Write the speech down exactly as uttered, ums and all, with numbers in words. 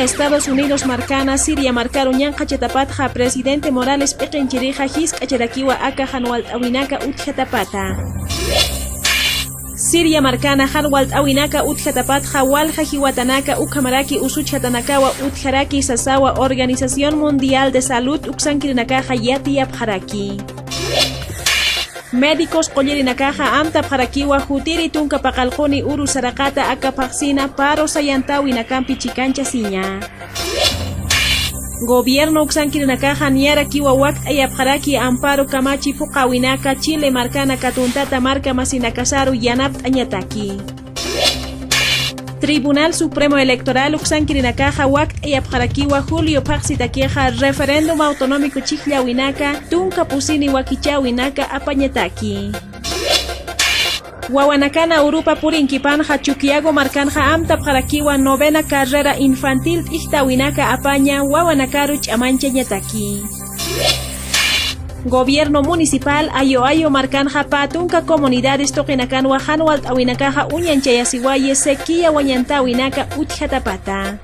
Estados Unidos markana Siria markaru ñanqhachatapatxa presidente Morales p'iqinchirixa jisk'acharakiwa aka jan walt'äwinaka utjatapata. Siria markana jan walt'äwinaka utjatapatxa walja jiwatanaka ukhamaraki usuchjatanakawa utjaraki sasawa Organización Mundial de Salud uksankirinakaxa yatiyapxaraki. Médicos qullirinakaxa amtapxarakiwa jutiri tunka paqallquni uru saraqata aka phaxsina paro sayantäwinakampi chikanchasiña. Gobierno uksankirinakaxa niyarakiwa wakt'ayapxaraki amparo kamachi phuqhäwinaka Chile markana katuntata marka masinakasaru yanapt'añataki. Tribunal Supremo Electoral uksankirinakaxa wakt'ayapxarakiwa julio phaxsitakixa referéndum autonómico chhijllawinaka tunka pusini wakichäwinaka apañataki. Wawanakana urupa purinkipanxa Chukiyago markanxa amtapxarakiwa novena carrera infantil t'ijtäwinaka apaña wawanakaru ch'amañchañataki. Gobierno municipal Ayo Ayo markanxa pä tunka comunidades tuqinakanwa jan walt'äwinakaxa uñanchayasiwayi sequía wañantäwinaka utjatapata.